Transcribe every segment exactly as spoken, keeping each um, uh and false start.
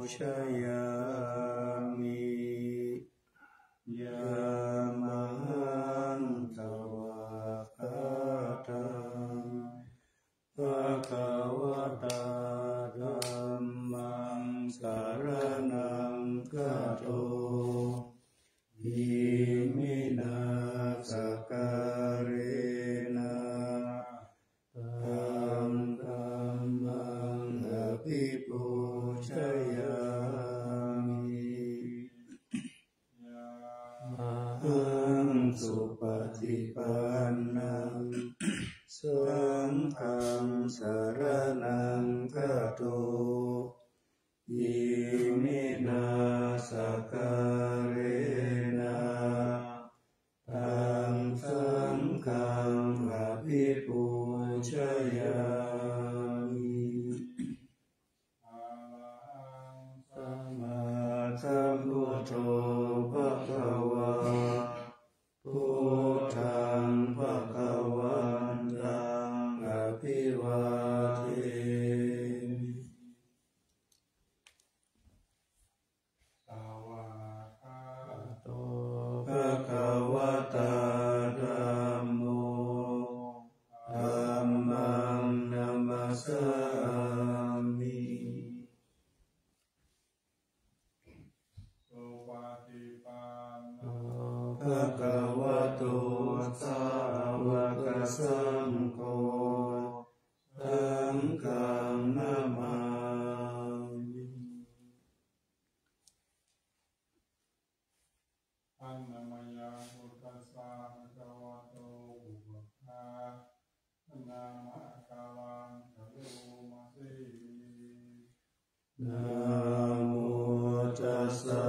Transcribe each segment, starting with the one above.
pūjayāmi. Yamhaṃ svākkhātaṃ bhagavatā dhammaṃ saraṇaṃ gato, iminā sakkārena taṃ dhammaṃ abhipūjayāmi. Yaṃ supaṭipannaṃ saṅghaṃ saraṇaṃ gato, iminā sakkārena taṃ saṅghaṃ abhipūjayāmi. Arahaṃ sammāsambuddho bhagavā, buddhaṃ bhagavantaṃ abhivādemi. Svākkhāto bhagavatā dhammo, dhammaṃ namassāmi. Supaṭipanno bhagavato sāvakasaṅgho, saṅghaṃ namāmi. Annamayaṃ buddhassa bhagavato pubbakā- -nāma āgahaṃ karoma se. Namo tassa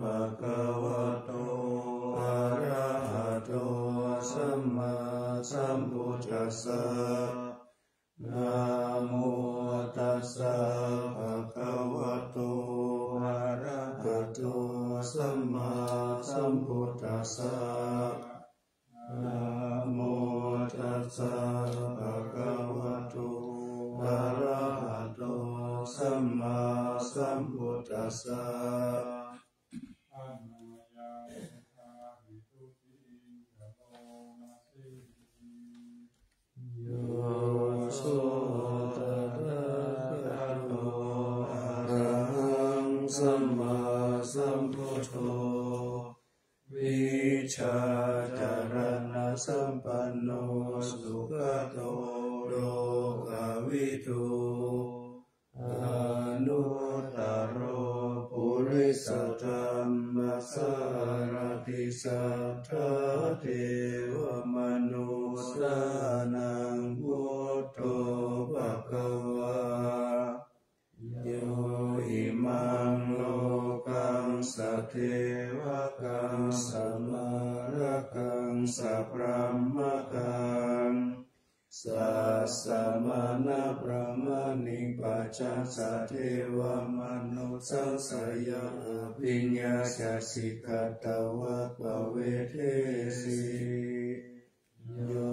bhagavato arahato sammāsambuddhassa. Namo tassa bhagavato arahato sammāsambuddhassa. Namo tassa bhagavato arahato sammāsambuddhassa. Annamayaṃ buddhāvituttiṃ karoma se. Yo so tathāgato arahaṃ sammāsambuddho, vijjācaraṇasampanno sugato lokavidū, anuttaro purisadammasārathi satthā devamanussānaṃ buddho bhagavā. Yo imaṃ lokaṃ sadevakaṃ samārakaṃ sabrahmakaṃ sassamaṇabrāhmaṇiṃ paja sadevamanussasāya abhiññāya sikkhitvā pavedesi. Yo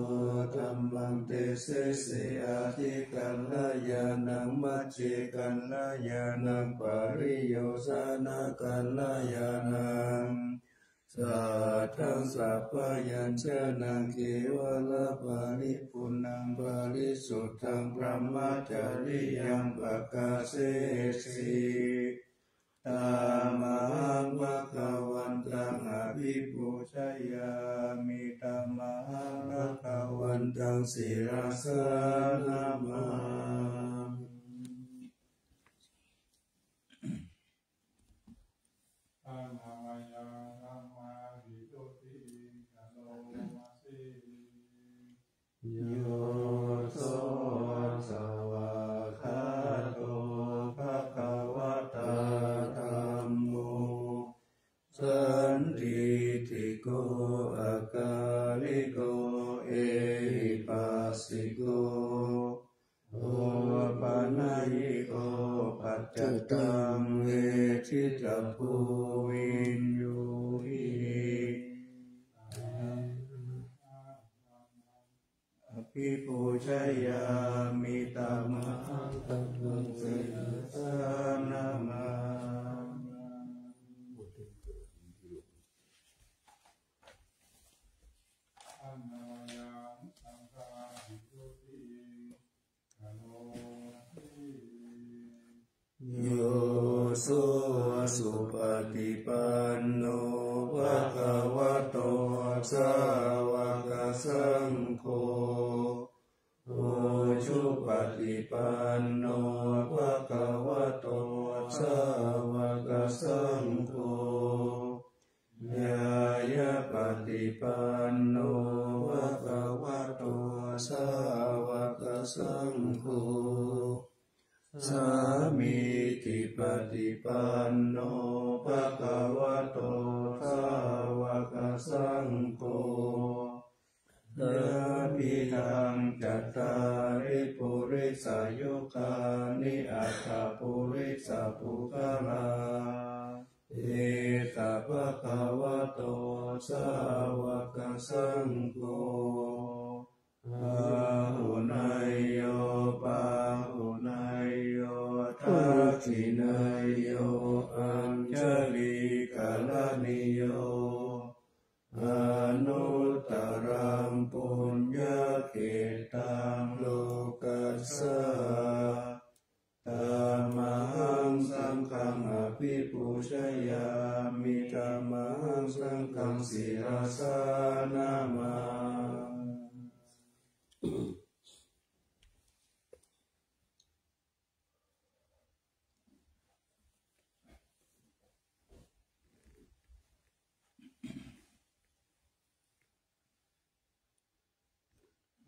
dhammaṃ desesi atthi kalyāṇaṃ, majjhe kalyāṇaṃ, pariyosāna kalyāṇaṃ, saddhaṃ sabbayañjanaṃ, kevalaparipuṇṇaṃ parisuddhaṃ, brahmacariyaṃ pakāsesi. Tamahaṃ bhagavantaṃ abhipūjayāmi, tamahaṃ bhagavantaṃ sirasā namāmi. Annamayaṃ dhammāvituttiṃ karoma se. Yo so svākkhāto bhagavatā dhammo, sandiṭṭhiko akāliko ehipassiko opanayiko paccattaṃ veditabbo viññūhi. Abhipūjayāmi, tamahaṃ dhammaṃ sirasā namāmi. Supaṭipanno bhagavato sāvakasaṅgho, ujupaṭipanno bhagavato sāvakasaṅgho, ñāyapaṭipanno bhagavato sāvakasaṅgho, sāmīcipaṭipanno bhagavato sāvakasaṅgho, yadidaṃ cattāri purisayugāni aṭṭha purisapuggalā, esa bhagavato sāvakasaṅgho, āhuneyyo pāhuneyyo dakkhiṇeyyo añjalikaraṇīyo, anuttaraṃ puññakkhettaṃ lokassā. Tamahaṃ saṅghaṃ abhipūjayāmi, tamahaṃ saṅghaṃ sirasā namāmi.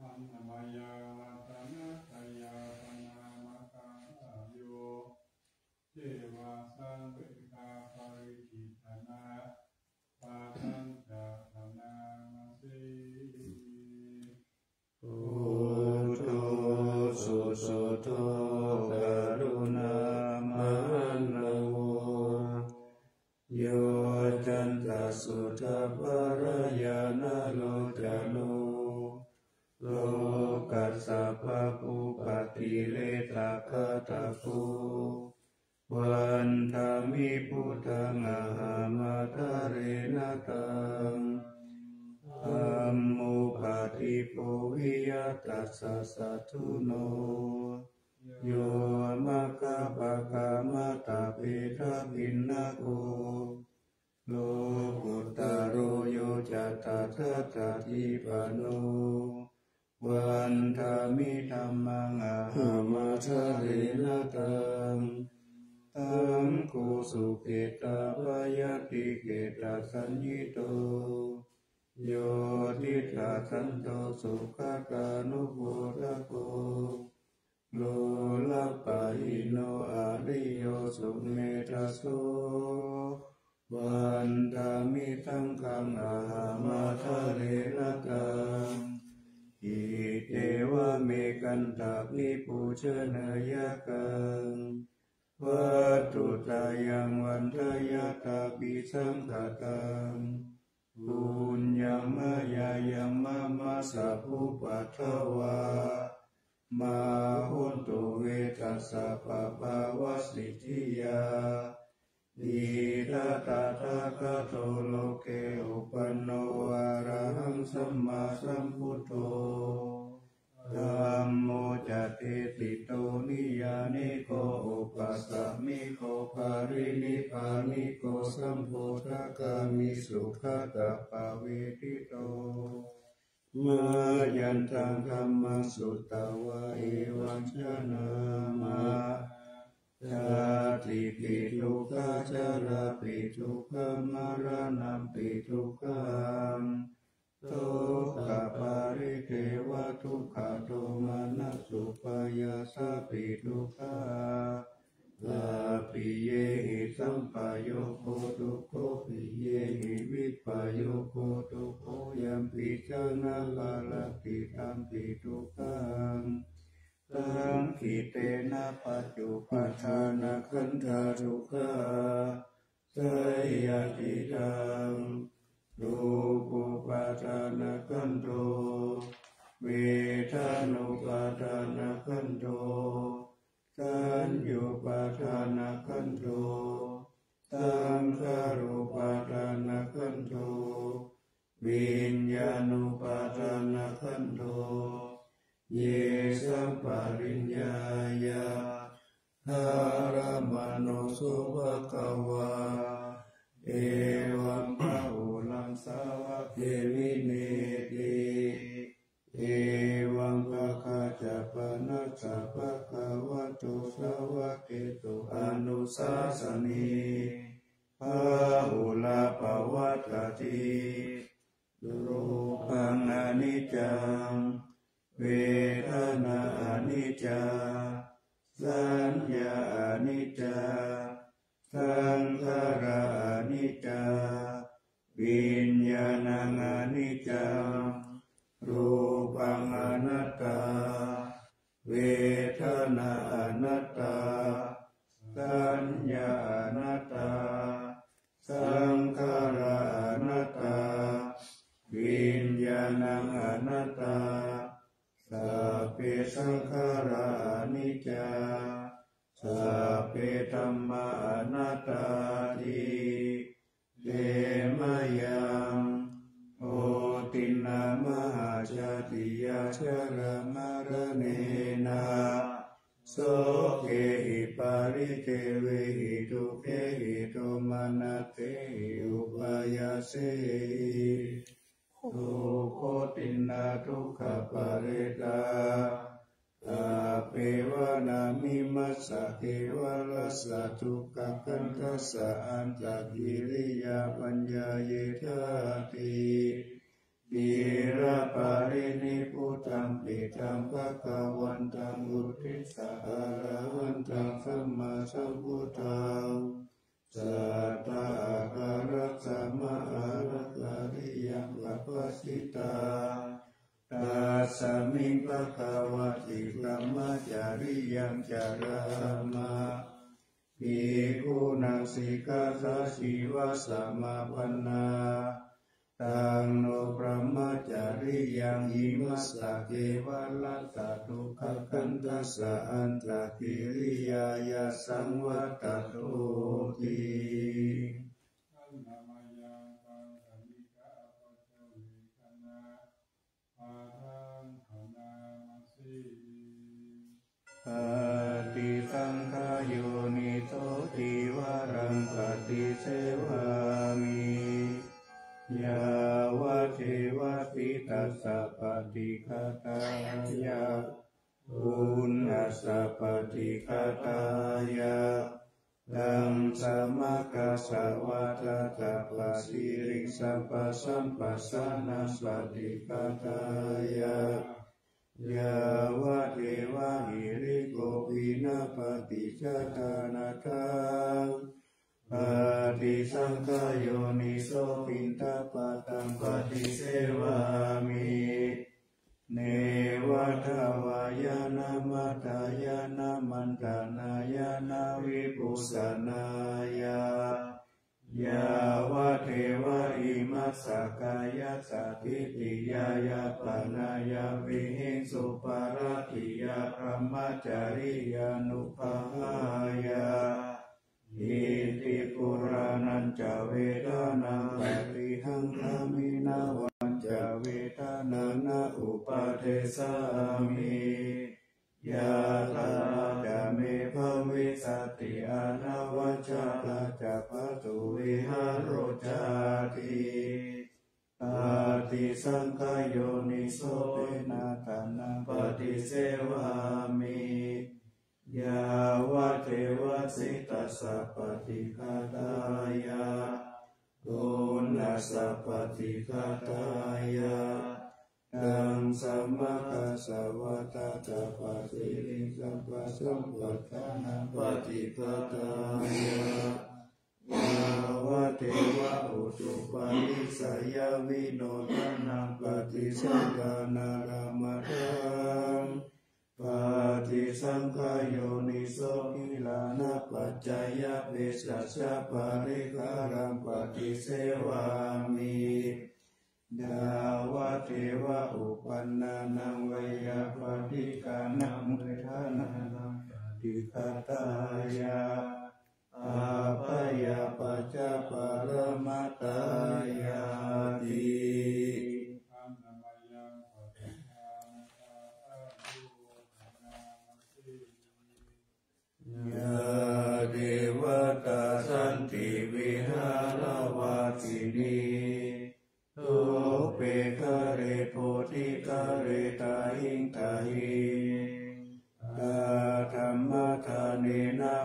Annamaya ratanattayā taṇhamakālayo ceva saṃvedhaparicittanā pāṇañca taṇhamasi. Buddho susuddho karuṇāmahaṇṇavo, yoccantasuddhapallayaṇalocano, lokassa pāpūpakilesaghātako, vandāmi buddhaṃ ahaṃ ādarena taṃ. Dhammo paṭibbūhiyā tassa satthuno, yo maggapākamattabhedabhinnako, lokuttaro yo ca tathāgatipano, vandāmi dhammaṃ ahaṃ ādarena taṃ. Saṅgho sukhetappayattikhettasañhito, yo diṭṭhasanto sugatānubodhako, lolappahīno ariyo sumedhaso, vandāmi saṅghaṃ ahaṃ ādarena taṃ. Iccevamekantabhipūjanīyakaṃ, vatthuttayaṃ vandeyyatāpi saṅkhataṃ. Puññaṃ mayā yaṃ mama sabbupaddavā, mā hontu ve tassa pāpavasītiyā. Idha tathāgato loke uppanno arahaṃ sammāsambuddho, dhammo ca desito niyyāniko opasamiko parinibbāniko sambodhagāmi sugatassa pāpūjito. Mayantaṃ dhammaṃ sutvā evaṃ janāma, jātipi dukkhā jarāpi dukkhā maraṇampi dukkhaṃ, dukkhaparidevadukkhadomanassupāyāsāpi dukkhā, appiyehi sampayogo dukkho, piyehi vippayogo dukkho, yampicchaṃ na paratthi tampi dukkhaṃ, saṅkhittena pañcupādānakkhandhā dukkhā, seyyathidaṃ. Rūpupādānakkhandho, vedanupādānakkhandho, saññupādānakkhandho, saṅkhārupādānakkhandho, viññāṇupādānakkhandho. Yesaṃ pariññāya dhāramāno so bhagavā. Evaṃ bahulaṃ sāvake vinetti. Evaṃ bhāgā ca panassa bhagavato sāvakesu anusāsanī bahulā pavattati. Rūpaṃ aniccaṃ, vedanā aniccā, saññā aniccā, saṅkhārā aniccā, viññāṇaṃ aniccaṃ. Rūpaṃ anattā, vedanā anattā, saññā anattā, saṅkhārā anattā, viññāṇaṃ anattā. Sabbe saṅkhārā aniccā, sabbe dhammā anattāti. Te mayaṃ otiṇṇā mahāsatiyā jarāmaraṇena sokehi paridevehi dukkhehi domanassehi upāyāsehi. Dukkhotiṇṇā dukkhaparetā appevanāmimassa kevalassa dukkhakandhassa antakiriyā paññāyedhāti. Ciraparinibbutampi taṃ bhagavantaṃ uddissa arahantaṃ sammāsambuddhaṃ satthākārasamārakkhariyam pabbajitā. Tasmiṃ bhagavati brahmacariyaṃ carāma. Bhikkhūnaṃ sikkhāsājīvasamāpannā. Taṃ no brahmacariyaṃ imassa kevalassa dukkhakandhassa antakiriyāya saṃvattati. Paṭisaṅkhā yoniso cīvaraṃ paṭisevāmi yāvadeva sītassa paṭighātāya uṇhassa paṭighātāya taṃ samakassa vātapattītiṃ sabbasampajānaṃ paṭighātāya yāvadeva hirikopinapaṭicchādanatthaṃ. Paṭisaṅkhā yoniso piṇḍapātaṃ paṭisevāmi neva davāya na madāya na maṇḍanāya na vibhūsanāya yāvadeva imassa kāyassa ṭhitiyā yāpanāya vihiṃsuparatiyā brahmacariyānubhāvāya iti purāṇañca vedanaṃ paṭihaṅkhāmi navañca vedanaṃ na uppādessāmi. Yātrā ca me bhavissati anavajjatā ca phāsuvihāro cāti. Paṭisaṅkhā yoniso penaṭṭhānaṃ paṭisevāmi yāvadeva sītassa paṭighātāya uṇhassa paṭighātāya taṃ samakassa vātapattītiṃ sabbasampajānaṃ paṭighātāya yāvadeva utuparissayavinodanaṃ paṭisaṅkhānārāmatthaṃ. Paṭisaṅkhā yoniso gilānapaccayabhesajjaparikkhāraṃ paṭisevāmi yāvadeva uppannānaṃ veyyābādhikānaṃ vedanānaṃ paṭighātāya abyāpajjhaparamatāyāti. Yā devā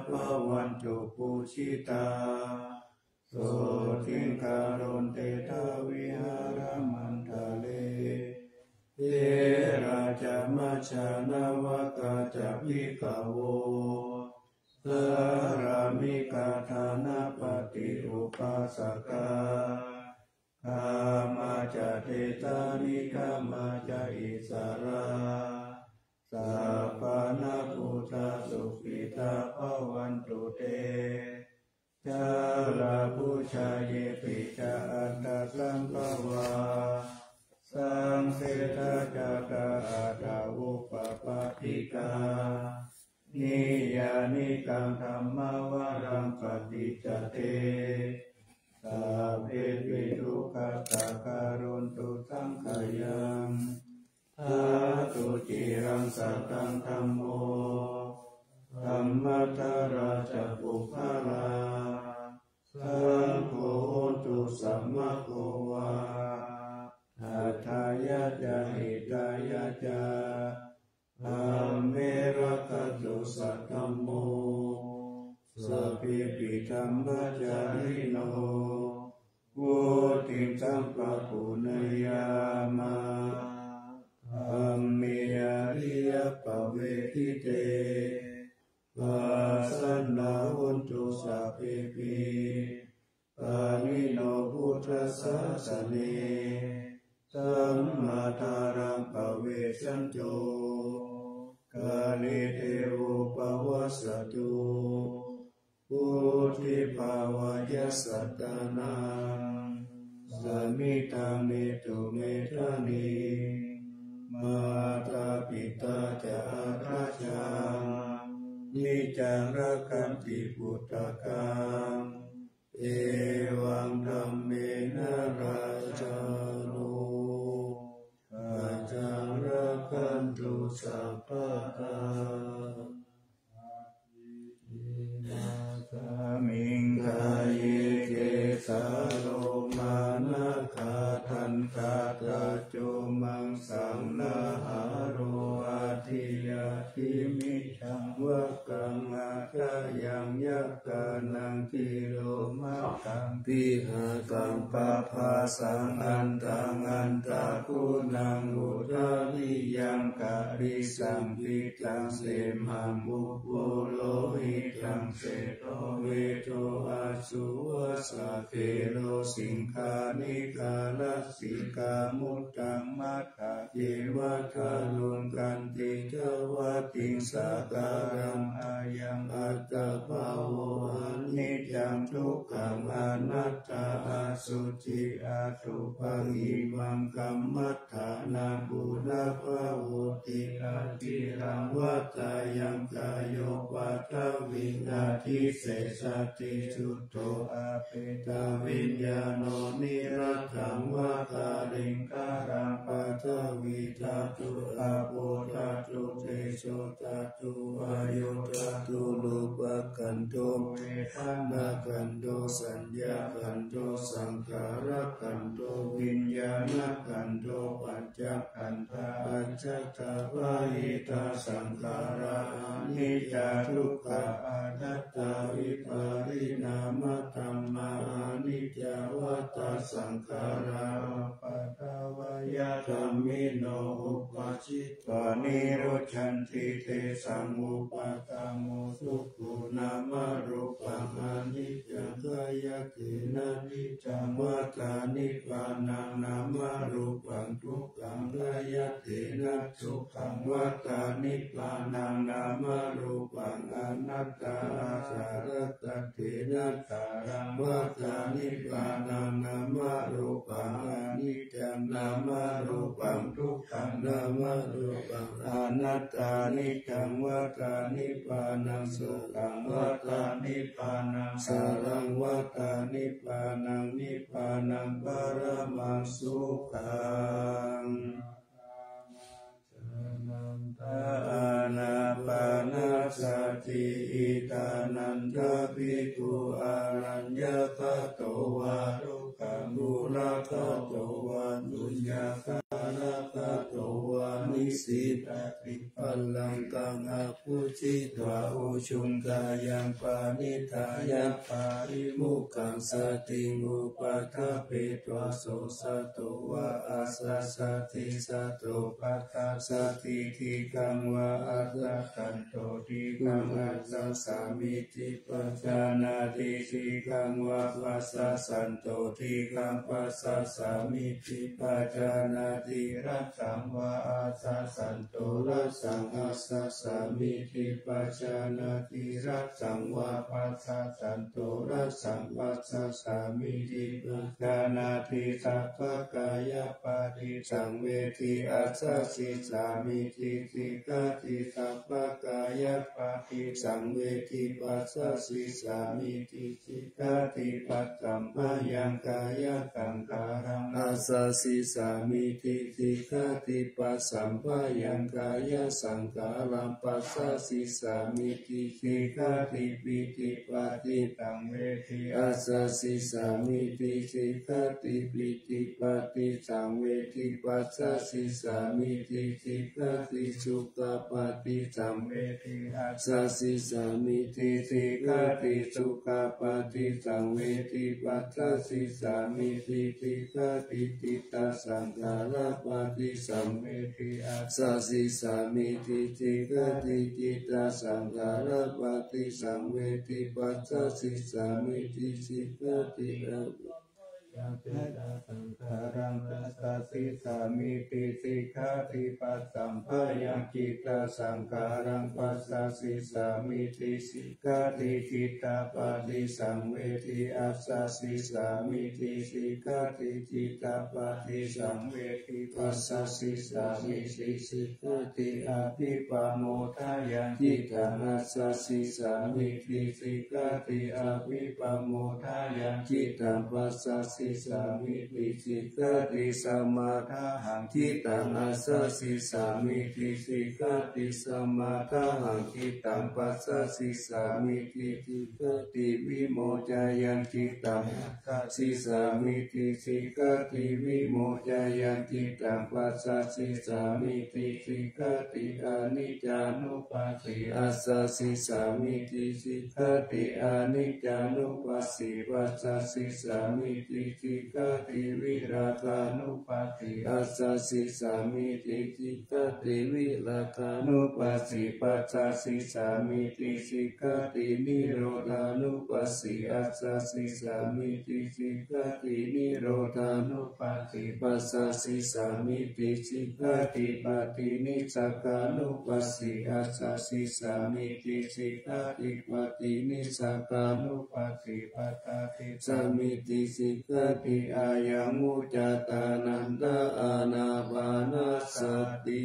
bhavantu pūjitā, sotthiṃ karontedha vihāramaṇḍale. Therā ca majjhā navakā ca bhikkhavo, sārāmikā dānapatī upāsakā, gāmā ca desā nigamā ca issarā, sappāṇabhūtā sukhitā bhavantu te. Jalābujā yepi ca aṇḍasambhavā, saṃsedajātā athavopapātikā, niyyānikaṃ dhammavaraṃ paṭicca te, sabbepi dukkhassa karontu saṅkhayaṃ. Ṭhātu ciraṃ sataṃ dhammo, dhammaddharā ca puggalā, saṅgho hotu samaggo va, atthāya ca hitāya ca. Amhe rakkhatu saddhammo, sabbepi dhammacārino, vuḍḍhiṃ sampāpuṇeyyāma, dhamme ariyappavedite. Pasannā hontu sabbepi, pāṇino buddhasāsane, sammā dhāraṃ pavecchanto, kāle devo pavassatu, vuḍḍhibhāvāya sattānaṃ, samiddhaṃ netu medaniṃ. Mātā pitā ca atrajaṃ, niccaṃ rakkhanti puttakaṃ, evaṃ dhammena rājāno, pajaṃ rakkhantu sabbadā. Asmiṃ kāye kesā lomā nakhā dantā taco maṃsaṃ nahārū adhī, adhimicchaṃ vakkaṃ hadayaṃ yakkhānaṃ tilomakkhaṃ vihākaṃ pabhāsaṃ antaṃ antaguṇaṃ udariyaṃ karīsaṃ pittaṃ semhaṃ upurohitaṃ sedo vedo assu vassa khero siṅghāṇikā lasikā muttaṃ maddha ceva taruṃ khantītha vatiṃ sākaraṃ ayaṃ attabhāvo aniccaṃ dukkhaṃ anattā asuci atupagimaṃ kammaṭṭhānaṃ punabbhavoti aciraṃ vata yaṃ kāyo paṭhaviṃ adhisessati chuddho apetaviññāṇo niratthaṃ va kaliṅgaraṃ paṭhavī dhātu āpo dhātu tejo dhātu vāyo dhātu rūpakkhandho vedanākkhandho saññākkhandho saṅkhārakkhandho viññāṇakkhandho pañcakkhandhā ajjhattā bahiddhā saṅkhārā aniccā dukkhā anattā vipariṇāmadhammā aniccā vata saṅkhārā uppādavayadhammino uppajjitvā nirujjhanti tesaṃ uppādamo dukkho nāmarūpaṃ aniccaṃ khayatena niccaṃ vata nibbānaṃ nāmarūpaṃ dukkhaṃ khayatena sukhaṃ vata nibbānaṃ nāmarūpaṃ anattā ācarakattena sāraṃ vata nibbānaṃ nāmarūpaṃ aniccaṃ nāmarūpaṃ dukkhaṃ nāmarūpaṃ anattā niccaṃ vata nibbānaṃ sukhaṃ vata nibbānaṃ sāraṃ vata nibbānaṃ nibbānaṃ paramaṃ sukhaṃ. Anantā ānāpānasati. Iddhānantā bhikkhū āraññagato vā rukkhamūlagato vā suññakāragato vā nisīdati pallaṅkaṃ Uccitva ujuṃ kāyaṃ paṇidhāya pāṇimukhaṃ satiṃ upaṭṭhapetvā so sato va assa saddhi sato passasati dīghaṃ va assa santo dīghaṃ assassamīti pajānāti dīghaṃ va passassanto dīghaṃ passassamīti pajānāti rassaṃ va assa santo rassaṃ assassamīti pajānāti rassaṃ va passassanto rassaṃ passassamīti pajānāti sabbakāyapaṭisaṃvedi assasissāmīti sikkhati sabbakāyapaṭisaṃvedi passasissāmīti sikkhati passamphayaṃ kāyasaṅkhāraṃ assasissāmīti sikkhati passamphayaṃ kāyasaṅkhāraṃ passasissāmīti sikkhati pītipaṭisaṃvedi assasissāmīti sikkhati pītipaṭisaṃvedi passasissāmīti sikkhati sukhapaṭisaṃvedi assasissāmīti sikkhati sukhapaṭisaṃvedi passasissāmīti sikkhati cittasaṅkhārapaṭisaṃvedi assasissāmīti sikkhati cittasaṅkhārapaṭisaṃvedi passasissāmīti sikkhati a- saṅkhāraṃ passasissāmīti sikkhati passamphayaṃ cittasaṅkhāraṃ passasissāmīti sikkhati cittapaṭisaṃvedi assasissāmīti sikkhati cittapaṭisaṃvedi passasissāmīti sikkhati abhipamodāya cittaṃ assasissāmīti sikkhati abhipamodāya cittaṃ passasissāmīti sikkhati samādāhaṃ cittaṃ assasissāmīti sikkhati samādāhaṃ cittaṃ passasissāmīti sikkhati vimoccayaṃ cittaṃ passasissāmīti sikkhati vimoccayaṃ cittaṃ passasissāmīti sikkhati aniccānupassi assasissāmīti sikkhati aniccānupassi passasissāmīti sikkhati virāgānupassi assasissāmīti sikkhati virāgānupassi passasissāmīti sikkhati nirodhānupassi assasissāmīti sikkhati nirodhānupassi passasissāmīti sikkhati paṭinissagānupassi assasissāmīti sikkhati paṭinissagānupassi passasissāmīti sikkhati ayaṃ vuccatānanda ānāpānasati.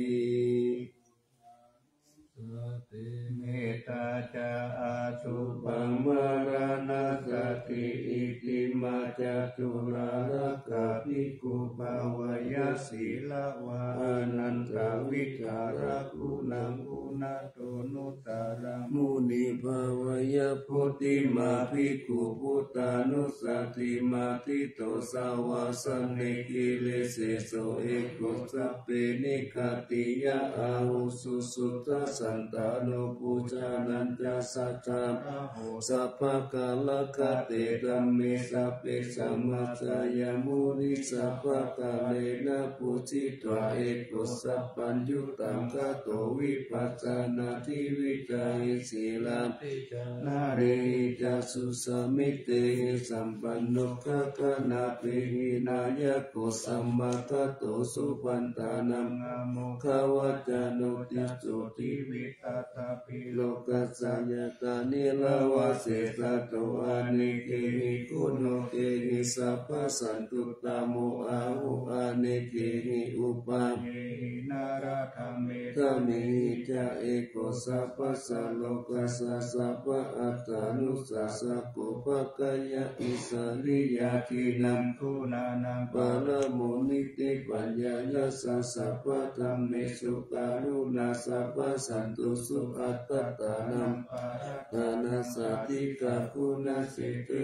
Sati mettā ca asubhaṃ maraṇasati itimā caturāsakā bhikkhū bhāveyya sīlavā anantavidhāraguṇaṃ guṇattonussaraṃ muni bhāveyya. Phuṭṭhimā bhikkhū buddhānussatiṃ abhito savāsane giriseso ekossape nikkhatiyā āhu susuddhasantano pujānañca sadā raho. Sabbakārakkhate dhamme sabbe samajjaya muni sabbakārena pūjitva ekossapaṃ yuttaṃ gato vipassanādhi vidhāhi sīlābhi cārahi ca susamitehi sampanno gaganābhī nāyako samāgato supaṇṇānaṃ amoghavaccano ca sotthi vittattaphi lokassa yatha nirāvase sato anekehi guṇokehi sabbasantuttamo āhu anekehi upa dhamehi ca ekossapasalokassa sabba attānussāsako bhaggāya isariyā khīṇaṃ guṇānaṃ paramo nitthipaññāya sabbadhammesu karuṇā sabbasantusu attattānaṃ parattanassa diṭṭhaguṇasiddhi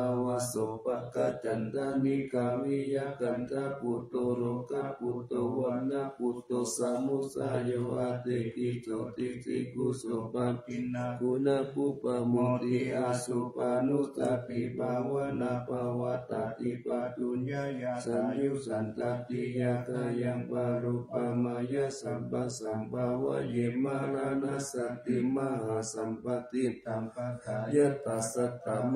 Mānava Sopāga Cantanikkā Viya Gandhabhūto Rogabhūto Vaṇṇabhūto Samudayo Atikiccutisikhusopagiṇha Guṇabhū Pamodī Asūpā Nussaddhi Bhāvanā Pavattati Pāpuññāya Sāyuṃ Santatiyā Khayaṃ Parūpamāya Sabbasambhāvaye Maraṇassāti Mahāsampattiṃ Sampādaya Tassaṃ Taṃ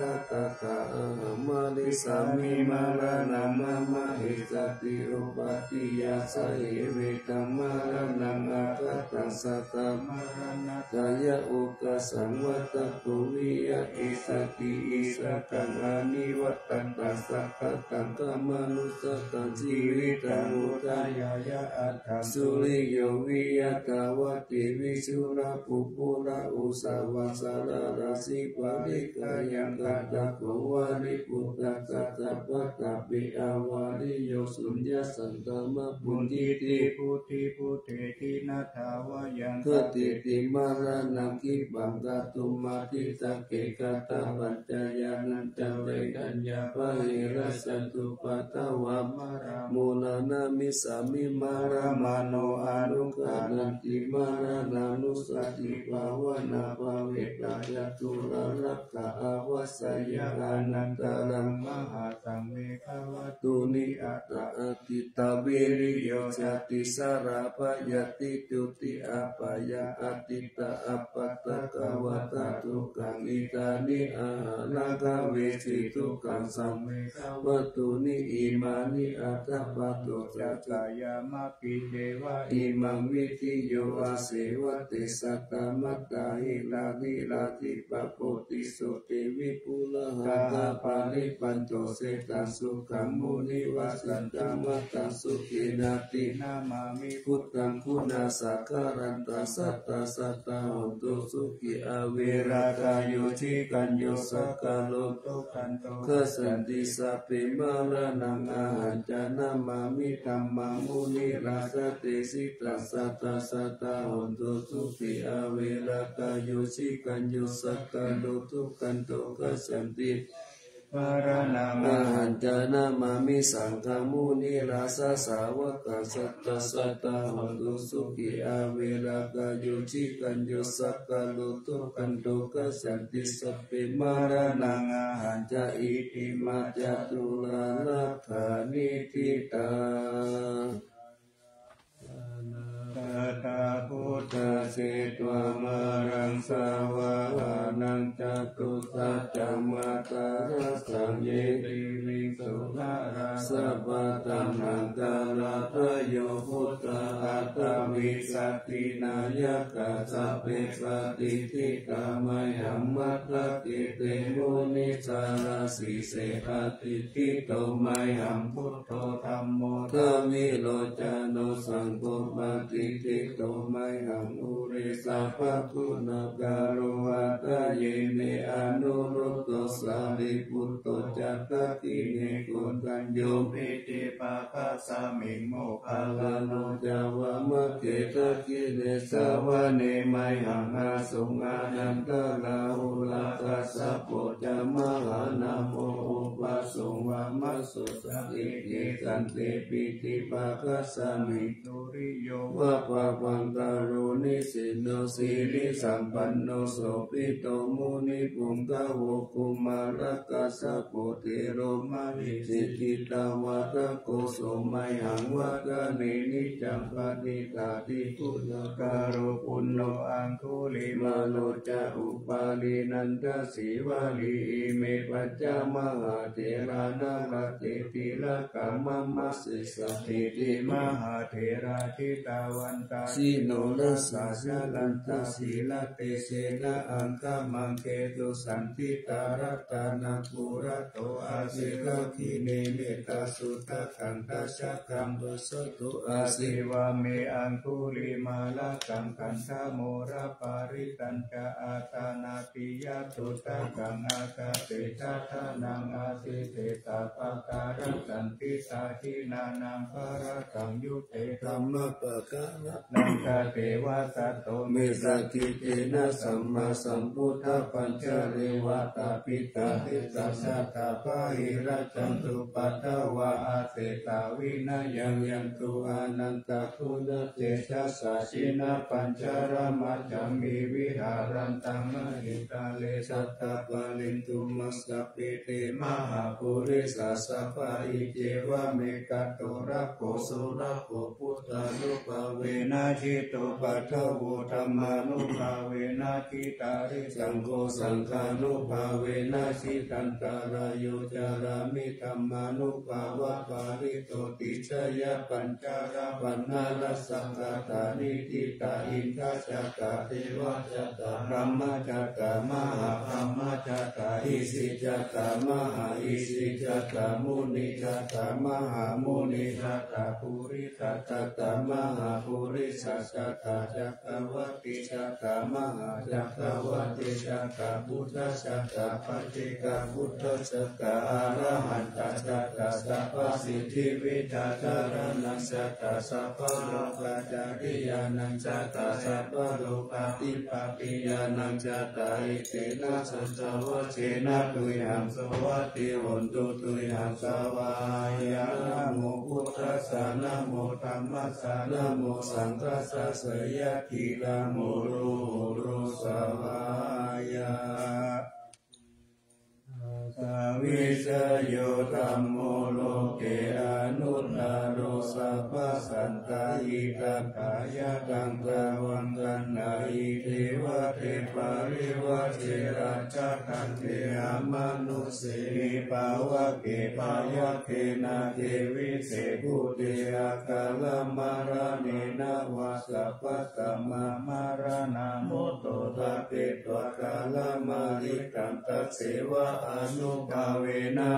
Tathāgataṃ Ahaṃ Marissāmi Maraṇaṃ Mama Essatthi Upādiya Sayevitaṃ Maraṇaṃ Āgataṃ Sadā Maraṇassa Okāsaṃ Vata Kho Viya Essatthi Essakaṃ Anivajjataṃ Saṅkhātaṃ Kammaṃ Nussahaṃ Jīvitaṃ Udayāya Aṭṭhaṃ Suriyo Viya Dāvatthi Visuddhā Phupphuṭā Uṭṭhavā Salarājī Pariccāyaṃ Kaṭṭhako Vāriputtasātha Patapi Āvariyo Suññā Saṅkamā Bhuñjīti Buddhi Bhuddheti Nattha Vayaṃ Khatīti Maraṇaṃ Khippaṃ Kātuṃ Adhisake Katapañcayānañca Vedayā Pahīnā Santupaddavā Maraṃ Mudhā Namissāmi Maraṃ Mano Anuggaṇhanti Maraṇā Nussatibhāvanā Bhave Bhayaṃ Turārakkhaṃ Avassayaṃ Anantaraṃ Mahāsaṃve Bhavatūni Aṭṭha Ādittā Viriyo Jāti Jarā Byādhi Juti Apāyā Ādittā Appaṭighātā Dukkhā Etāni Aharagāmesi Dukkhaṃ Saṃve Bhavatūni Imāni Aṭṭhapadosañcayā Maggisikhāriṃ Imaṃ Vidhiyā Āsevaṃ Te Sattamattā Hirāhi Rājibhattā Bodhisotto Vipulagahā Parinibbāno Kshettaṃ Sukhaṃ Munivaravacanaṃ Ātaṃ Sukhiṃ Natthi Namāmi Buddhaṃ Guṇāgaram Sadā Sadā Hontu Sukhī Averā Kāyo Jikañño Sakkāro Dukkhato Gacchanti Sabbe Maraṇaṃ Ahañca Namāmi Dhammaṃ Munirājadesitaṃ Sadā Sadā Hontu Sukhī Averā Kāyo Jikañño Sakkāro Dukkhato Gacchanti Maraṇaṃ Ahañca Namāmi Saṅghaṃ Munirājasāvakaṃ Sadā Sadā Hontu Sukhī Averā Kāyo Jikañño Sakkāro Dukkhato Gacchanti Sabbe Maraṇaṃ Ahañca Itimā Catulārakkhanītitā Satta buddhā jetvā māraṃ savāhanaṃ, catusaccāmatarasaṃ ye piviṃsu narāsabhā. Taṇhaṅkarādayo buddhā aṭṭhavīsati nāyakā, sabbe patiṭṭhitā mayhaṃ matthake te munissarā. Sīse patiṭṭhito mayhaṃ buddho dhammo dvilocano, saṅgho patiṭṭhito mayhaṃ ure sabbaguṇākaro. Hadaye me anuruddho sārīputto ca dakkhiṇe, koṇḍañño piṭṭhibhāgasmiṃ moggallāno ca vāmake. Dakkhiṇe savane mayhaṃ āsuṃ ānandarāhulā, kassapo ca mahānāmo ubhāsuṃ vāmasotake. Santi piṭṭhibhāgasmiṃ suriyo va pabhaṅkaro, nisinno sirisampanno sobhito munipuṅgavo. Kumārakassapo thero mahesī cittavādako, so mayhaṃ vadane niccaṃ paṭicca guṇākaro. Puṇṇo aṅgulimālo ca upālī nandasīvalī, ime pañca mahātherā nalāṭe tilakā mama. Sesāsīti mahātherā jitavantā jinorasā, jalantā sīlatejena aṅgamaṅgesu saṇṭhitā. Ratanaṃ purato āsi dakkhiṇe mettasuttakaṃ, dhajaggaṃ pacchato āsi vāme aṅgulimālakaṃ. Khandhamoraparittañca āṭānāṭiyasuttakaṃ, ākāse chadanaṃ āsi sesā pākārasaṇṭhitā. Jinā nānābhāraṃ yuṃ te dhammapākāralaṅkateva, tato me sakiccena sammāsambuddhapañjare. Vātapittādisañjātā bāhirajjhattu paddavā, aseṭṭhā vinayaṃ yantu anantaguṇatejasā. Jinapañjaramajjhamhi viharantaṃ mahītale, sattappāṇino sabbe te mahāpurisāsabhā. Iccevamekato rakkho surakkho, buddhānubhāvena jito, paddavo dhammānubhāvena jitārisaṅgho, saṅghānubhāvena jitantarāyo, carāmi dhammānubhāvapālito. Tisayapañjarapaṇṇarasaṅkhatāni, ṭhitā indajātā devajātā brahmajātā, mahābrahmajātā isijātā mahāisijātā, munijātā mahāmunijātā, purisajātā mahāpurisajātā, cakkavātijātā mahācakkavātijātā, buddhajātā paccekabuddhajātā, arahantajātā sabbasiddhivijjācaraṇañjātā, sabbalokacāriyānañjātā sabbalokādhipatiyānañjātā. Etena saccavajjena tuyhaṃ sovatthi hotu, tuyhaṃ svāhāya. Namo buddhassa, namo dhammassa, namo saṅghassa, jayati namo buddho svāhāya. Assa vijayo dhammo loke anuttaro, sabbasattahitatthāya, taṃ tvaṃ gaṇhāhi devate parivajje. Rājadaṇḍe amanus sime pāvake bhavagge nāge vise bhūte akālamaraṇena vā sabbasmā maraṇā mutto tappetvā kālamāritaṃ, tasseva ānubhāvena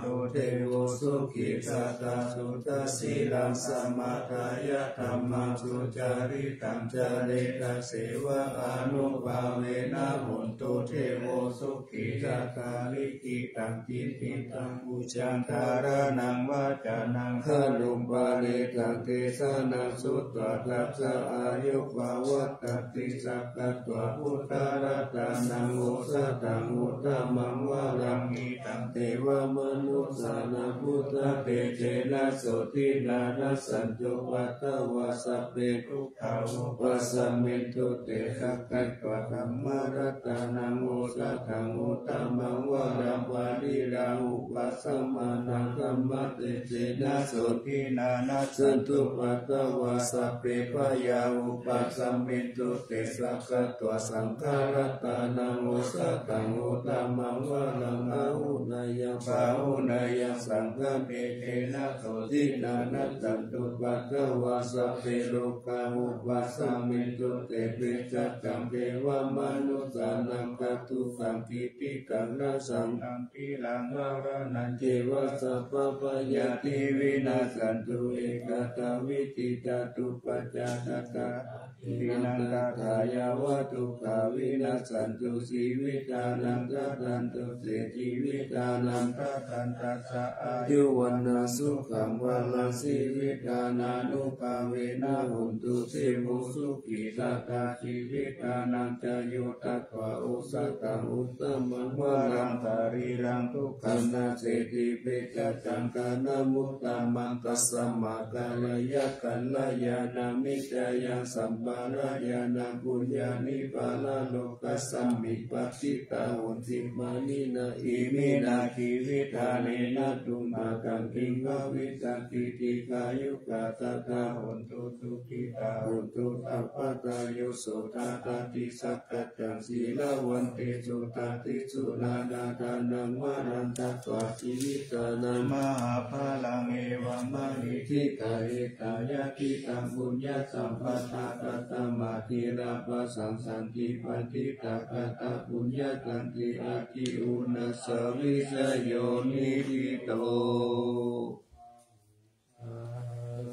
hotu devo sukhī sadā. Suddhasīlaṃ samādāya dhammaṃ sucaritaṃ care, tasseva ānubhāvena hotu devo sukhī sadā. Likkhitaṃ cintitaṃ pūjaṃ dhāraṇaṃ vācanaṃ garuṃ paṇītaṃ desanaṃ sutvā, dasaāyubhāvaṭṭhaṃ tisaṅkhatvā buddharatanaṃ osathaṃ uttamaṃ varaṃ hitaṃ devamanussānaṃ buddhatejena sotthinā nassantupaddavā sabbe dukkhā vūpasamentu te. Sakka Dhammaratanaṃ osathaṃ uttamaṃ varaṃ, pariḷāhūpasamanaṃ dhammatejena sotthinā, nassantupaddavā sabbe bhayā vūpasamentu te. Sakkatvā saṅgharatanaṃ osathaṃ uttamaṃ varaṃ, āhuneyyaṃ pāhuneyyaṃ saṅghatejena sotthinā, nassantupaddavā sabbe rogā vūpasamentu te. Vijjācaraṃ devamanussānaṃ, thanayaṃ kiñci dānaṃ, dassanaṃ sīlaṃ, dhāraṇañceva sabbabhayāti, vinassantu ekā davidhi. Tathūpajjhāyā sabbadhammānaṃ, yāva nibbutiṃ nānāviddhānaṃ, tathā nibbutiṃ. Jīvitānañca dadantu te, jīvitānañca dadantassa, āyu vaṇṇaṃ sukhaṃ balaṃ. Jīvitānānubhāvena hontu devo sukhī, sadā jīvitanañca yo, datvā osathaṃ uttamaṃ varaṃ, sarīraṃ dukkham naseti, vijjācaraṃ dānamuttamaṃ, tasmā kālāya kalyāṇamittāya, sampādāya puññāni, paralokasmiṃ patiṭṭhāsi, pāṇinā iminā jīvitā, nena tumhākaṃ kiṃ bhavissati. Dīghāyukā sadā hontu, sukhitā hontu sabbadā, yo sotthāsi sakkaccaṃ, sīlavantesu dasīsu, nānādanamāraṃ datvā, jīvitā mahapphalaṃ, evamaniṭṭhitā, etaṃ yadidaṃ puññasampadā, tasmā dīvānaṃ santi, paṇḍitāgatā puññasattī, ati uṇhissavijayo niṭṭhito.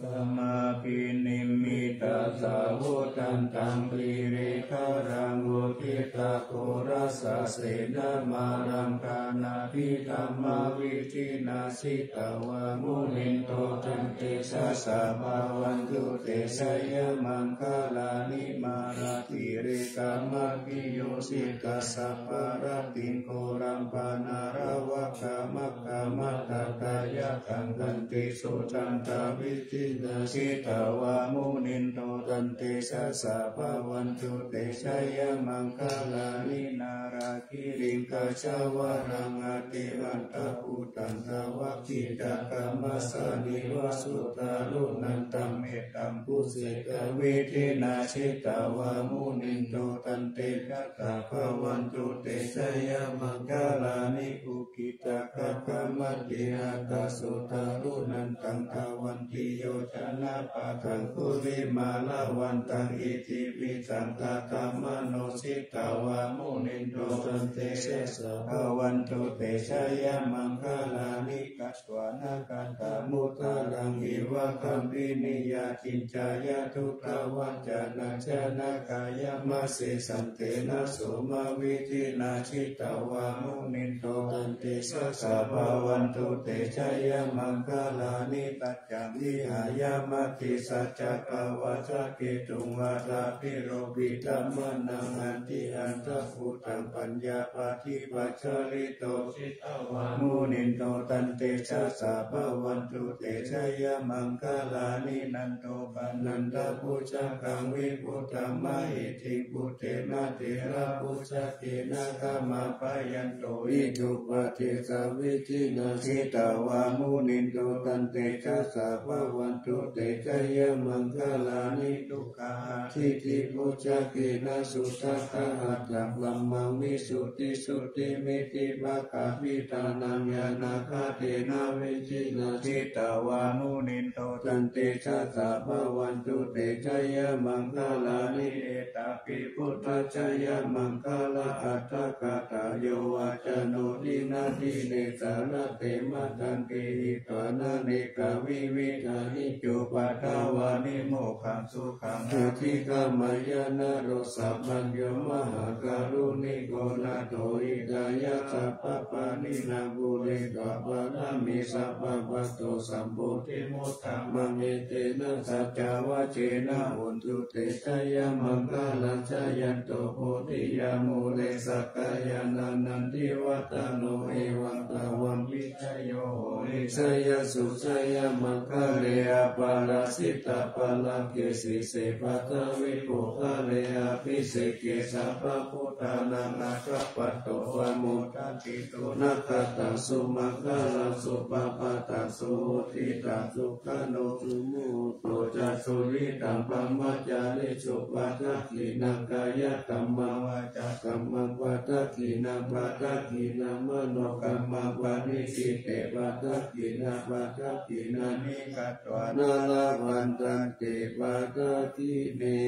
Dussānabhinimmitasāvudhantaṃ, girigabbharaṃ uditaghorasasenamāraṃ, dānādidhammavidhinā jitavā munindo, tantejasā bhavatu te jayamaṅgalāni. Mārātirekamabhiyujjhitasabbarattiṃ, ghorampanāḷavakamakkhamathaddhayakkhaṃ, khantīsudantavidhinā jitavā munindo, tantejasā bhavatu te jayamaṅgalāni. Nāḷā giriṃ gajavaraṃ atimattabhūtaṃ, dāvaggicakkamasanīva sudāruṇantaṃ, mettambusekavidhinā jitavā munindo, tantejasā bhavatu te jayamaṅgalāni. Ukkhittakhaggamatihatthasudāruṇantaṃ, dhāvantiyojanapathaṅgulimālavantaṃ, iddhībhisaṅkhatamano jitavā munindo, tantejasā bhavatu te jayamaṅgalāni. Katvāna kaṭṭhamudaraṃ iva gabbhinīyā, ciñcāya duṭṭhavacanaṃ janakāyamajjhe, santena somavidhinā jitavā munindo, tantejasā bhavatu te jayamaṅgalāni. Saccaṃ vihāya matisaccakavādaketuṃ, vādābhiropitamanaṃ atiandhabhūtaṃ, paññāpadīpajalito jitavā munindo, tantejasā bhavatu te jayamaṅgalāni. Nandopanandabhujagaṃ vibudhaṃ mahiddhiṃ, puttena therabhujagena damāpayanto, iddhūpadesavidhinā jitavā munindo, tantejasā bhavatu te jayamaṅgalāni. Duggāhadiṭṭhibhujagena sudaṭṭhahatthaṃ, brahmaṃ visuddhijutimiddhibakābhidhānaṃ, ñāṇāgadena vidhinā jitavā munindo, tantejasā bhavatu te jayamaṅgalāni. Etāpi buddhajayamaṅgalaaṭṭhagāthā, yo vācano dinadine sarate matandī, hitvānanekavividhāni cupaddavāni, mokkhaṃ sukhaṃ adhigameyya naro sapañño. Mahākāruṇiko nātho hitāya sabbapāṇinaṃ, pūretvā pāramī sabbā patto sambodhimuttamaṃ, etena saccavajjena hotu te jayamaṅgalaṃ. Jayanto bodhiyā mūle sakyānaṃ nandivaḍḍhano, evaṃ tvaṃ vijayo hohi jayassu jayamaṅgale, aparājitapallaṅ ke sīse paṭhavipokkhare abhiseke sabbabuddhānaṃ aggappatto pamodati. Sunakkhattaṃ sumaṅgalaṃ supabhātaṃ suhuṭṭhitaṃ sukhaṇo sumuhutto ca suyiṭṭhaṃ brahmacārisu padakkhiṇaṃ kāyakammaṃ vācākammaṃ padakkhiṇaṃ padakkhiṇaṃ manokammaṃ paṇidhī te padakkhiṇā padakkhiṇāni katvāna labhantatthe padakkhiṇe.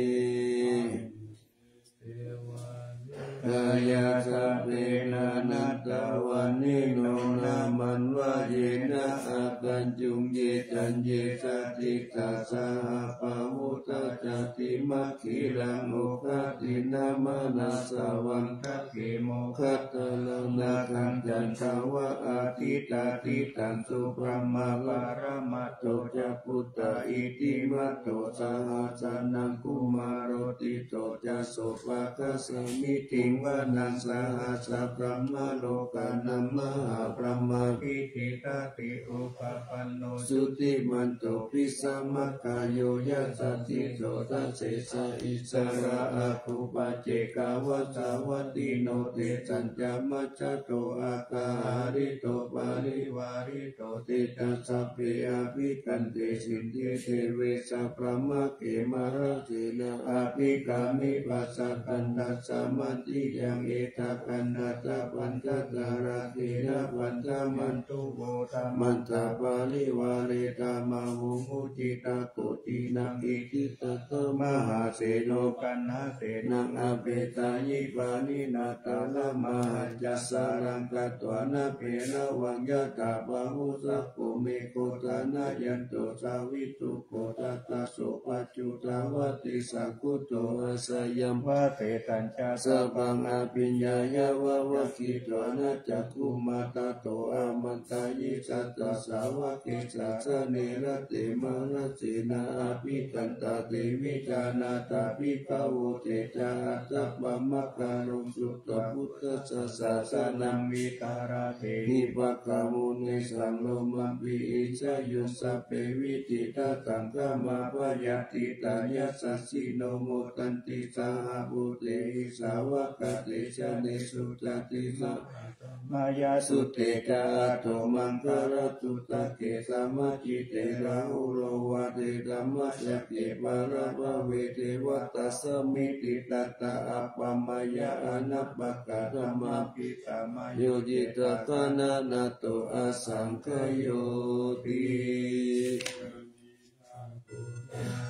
Kāyasapena nattavaṇṇino nāmanvayena āgañchuṃ ye caññe sadisā saha pavutthajātimakhilaṃ oghatiṇṇamanāsavaṃ dakkhemoghataraṃ nāgaṃ candaṃva asitātitaṃ subrahmā paramatto ca puttā iddhimato saha sanaṅkumāro ti ca sopāga samitiṃ vanaṃ sahassabrahmalokānaṃ mahābrahmābhitiṭṭhati upapanno jutimanto bhismākāyo yasassi so. Dasesa issarā āgū paccekavasavattino tesañca majjhato oghatiṇṇo parivārito. Te ca sabbe abhikkante sinde deve sabrahmake mārasenā abhikkāmi passa kaṇhassa mandiyaṃ. Etha kaṇhatha bandhatha rāgena bandhamatthu vo samantā parivāretha mā vo muñcittha koci naṃ. Iti tattha mahāseno kaṇhasenaṃ apesayi pāṇinā talamāhacca saraṃ katvāna bheravaṃ yathā pāvussako megho thanayanto savijjuko. Tadā so paccudāvatti saṅkuddho asayaṃvase tañca sabbaṃ abhiññāya vavakkhitvāna cakkhumā. Tato āmantayi satthā sāvake sāsane rate mārasenā abhikkantā te vijānātha bhikkhavo. Te ca ātappamakaruṃ sutvā buddhassa sāsanaṃ vītarāgehi pakkāmuṃ nesaṃ lomampi iñjayuṃ. Sabbe vijitasaṅgāmā bhayātītā yasassino modanti saha bhūtehi sāvakā te janesutāti. Samāya sutthi ca ātomaṅgalasūtake samācite Rāhulo vācedhammacakke pālabhave devatā samitiṃ. Tattha appamāya anappakāsaṃ abhisamāyo cittagāhanato asaṅkhayoti.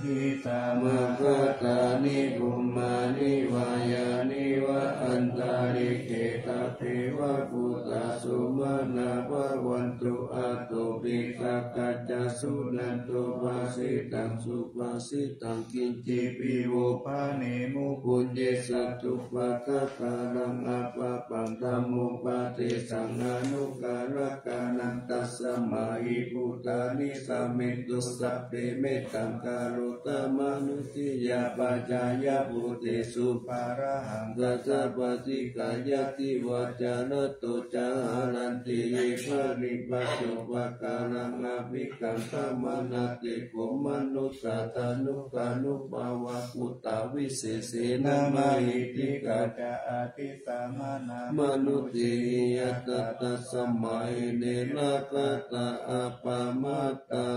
Hitamadhiṭṭhāni bhummāni vā yāni va antalikkhe sabbeva bhūtā sumanā bhavantu athopi sakkacca suṇantu bhāsitaṃ. Subhāsitaṃ kiñcipi vo bhaṇemu puññe satthūpakāraṃ appapaṃ dhammupadesaṃ anukārakānaṃ. Tasmā hi bhūtā nisāmethu sabbe mettaṃ karotha mānusiyā pajāya bhūtesu pāṇahaṃ tathāpaṭikāya divā ca ratto ca haranti ye baliṃ paccu pākāraṃ abhikkantā. Mahāseno te kho manussā thānukkānubhāvā bhūtā visesena mahiddhikā ca ādisamanā manussehi ñātā tasmā hi ne rakkhatha appamattā.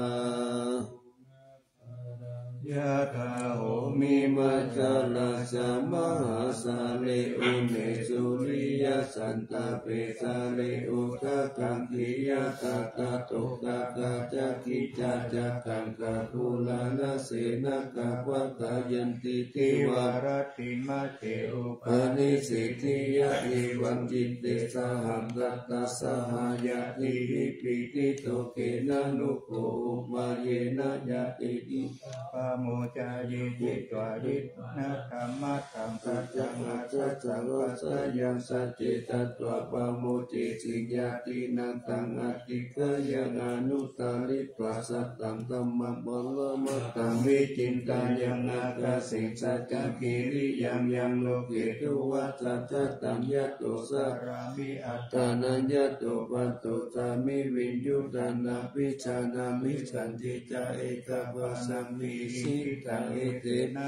Yathā homi majjhā rājā mahāsāle une suriyasantapesāle odātaṃ khiyatattā tokāsā ca khijjā ca taṅkā pūrāṇasenā kabbatayanti divā rattimajjhe upanissi ṭhiyā evaṃ citte saha saha ñātibhi pīḷito khena nukho upayena ñātibhi pamocayī jitvā jitvā dhammatthaṃ saccaṃ asasaṃ vasayaṃ sacce tatvā pamodeti. Yadi taṃ atikkāya anuttaritvā sataṃ dhammaṃ paramatthaṃ vicintayāna, kāsaṃ saccakiriyaṃ yaṃ loke duvaṭṭhaccataṃ, yato carāmi attānaṃ yato paṭusāmi viññū taṃ abhijānāmi. Santi ca ekapaññāni siddhā etena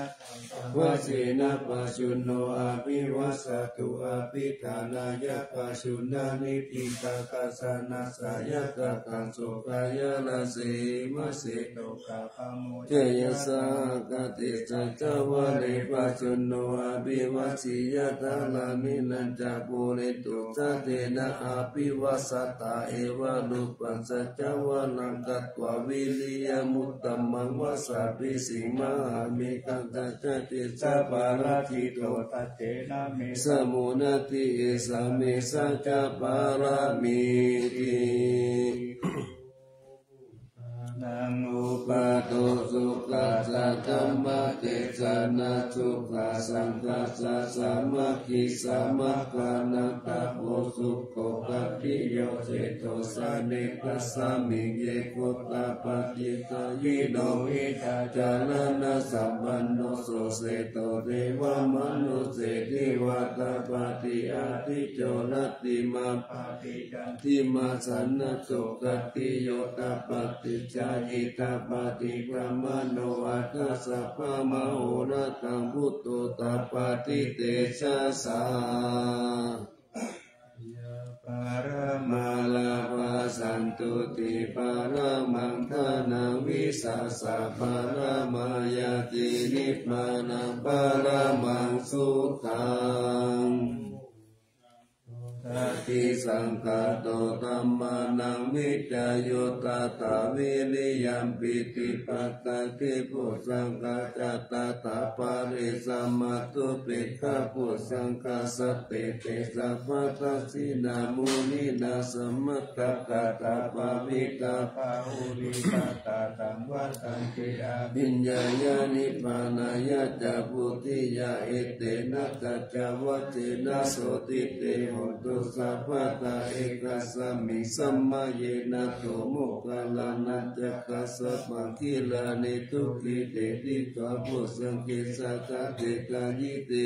saccavajjena, pajjunno abhivāsatu abhiṭhānāya, pajjuṇhāni diṭṭhaṅgaccha nāssa yatthākaṃ sokāya rājehimase, dukkhappamodaya sahagatese saccavajje, pajjunno abhivāseyya dāraṃ niraññaṃ pūretvā santena abhivāsatāyeva, rūpaṃ saccavajjena katvā vīriyamuttamaṃ, vajjabhismaṃ mahābhismaṃ saccaṃ tejapāradito, tattena me samo natthi esā me saccapāramīti. Naṃ upādo sukhassa dhammadesanā, sukhaṃ saṅghassa sāmaggī, samaggānaṃ tapo sukho. Khatiyo seṭṭho janakasmiṃ, ye gottapaṭisārino, hitācaraṇasampanno, so seṭṭho devamanusseshiva. Tappati ādicco rattimābhāti, candimā sannaddho khatiyo, tappati jhāyī tappati brāhmaṇo, atha sabbamahoratsaṃ buddho, tappati tejasā. Yā parāmārabhā santuṭṭhi paramaṃ dhanaṃ, vissāsaparāmā ñāti nibbānaṃ paramaṃ sukhaṃ. Satisaṅkhāto dhammānaṃ vicayo tathā, vīriyampi paṭicca samuppajjati, bojjhaṅgā ca tathāpare, samādhupekkhabojjhaṅgā, sattete sabbadassinā, muninā sammadakkhātā, bhāvitā bahulīkatā, taṃ vadanti abhiññāya nibbānāya ca bodhiyā. Etena saccavajjena sotthi te hotu sabbadā. Ekasmiṃ samaye nātho moggallānañca kassapaṃ, gilāne dukkhite disvā bojjhaṅge satta desayi. Te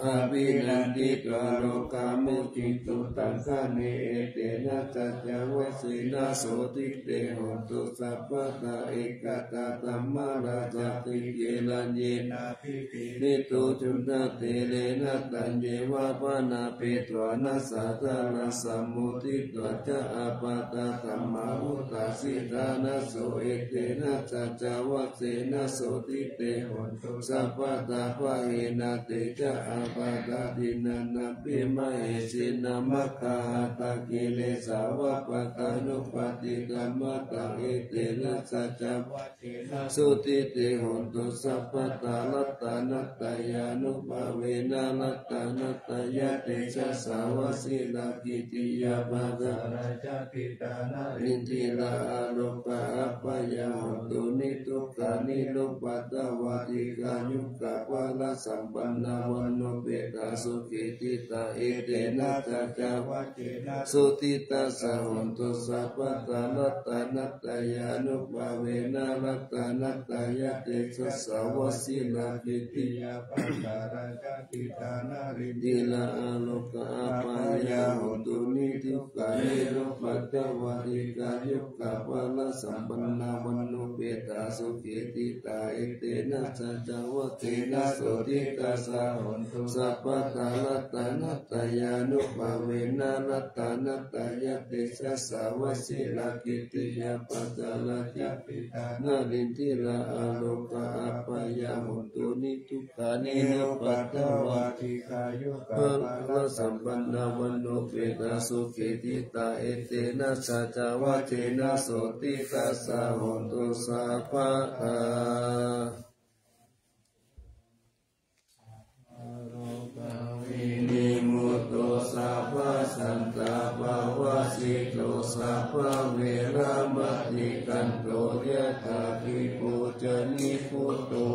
abhinanditvā rogā mucciṃsu taṅkhaṇe. Etena saccavajjena sotthi te hotu sabbadā. Ekadā dhammarājāpi gelaññenābhipīḷito, cundattherena taññeva bhaṇāpetvāna sādaraṃ, sammoditvā ca ābādhā tamhā vuṭṭhāsi ṭhānaso. Etena saccavajjena sotthi te hotu sabbadā. Pahīnā te ca ābādhā tiṇṇannampi mahesinaṃ, maggāhatakilesāva pattānuppattidhammataṃ. Etena saccavajjena sotthi te hotu sabbadā. Ratanattayānubhāvena ratanattayā tejasā, vajirakkhittiyā pajārā ca diṭṭhā narindiyā, arogā apāyā hoti nidukkhā nirupaddavā. Dīghāyukā balasampannā vaṇṇaṃ upavhayantā sukhī ṭhitā. Etena saccavajjena sotthi tassa hotu sabbadā. Ratanattayānubhāvena ratanattayā tejasā, vajirakkhittiyā pajārā ca diṭṭhā narindiyā, arogā apāyā hoti nidukkhā nirupaddavā. Dīghāyukā balasampannā vaṇṇaṃ upavhayantā sukhī ṭhitā. Etena saccavajjena sotthi tassa hotu sabbadā. Ratanattayānubhāvena ratanattayā tejasā, vajirakkhittiyā pajārā ca diṭṭhā narindiyā, arogā apāyā hoti nidukkhā nirupaddavā. Dīghāyukā balasampannā vaṇṇaṃ upavhayantā sukhī ṭhitā. Etena saccavajjena sotthi tassa hotu sabbadā. Vinimutto sabbasantāpavajjito, sabbaveramatikkanto, yathākhippameva carāmi bhūto.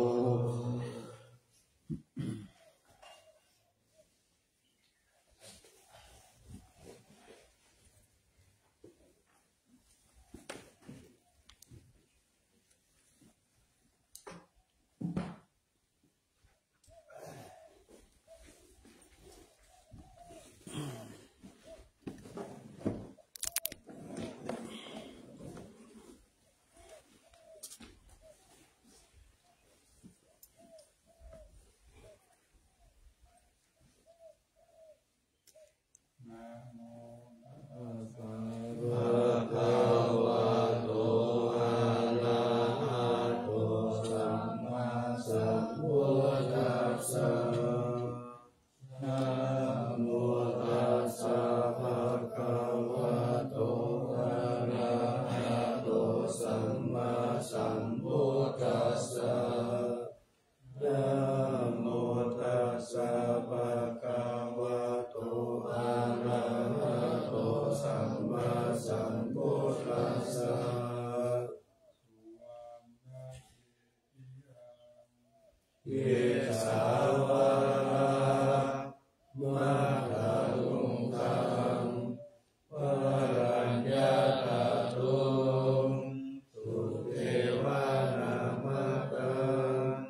Mātā tuṅgaṃ paraññatā tuṃ, sudevanamataṃ,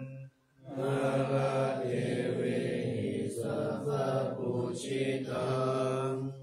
nāradevehi saha pūjitaṃ.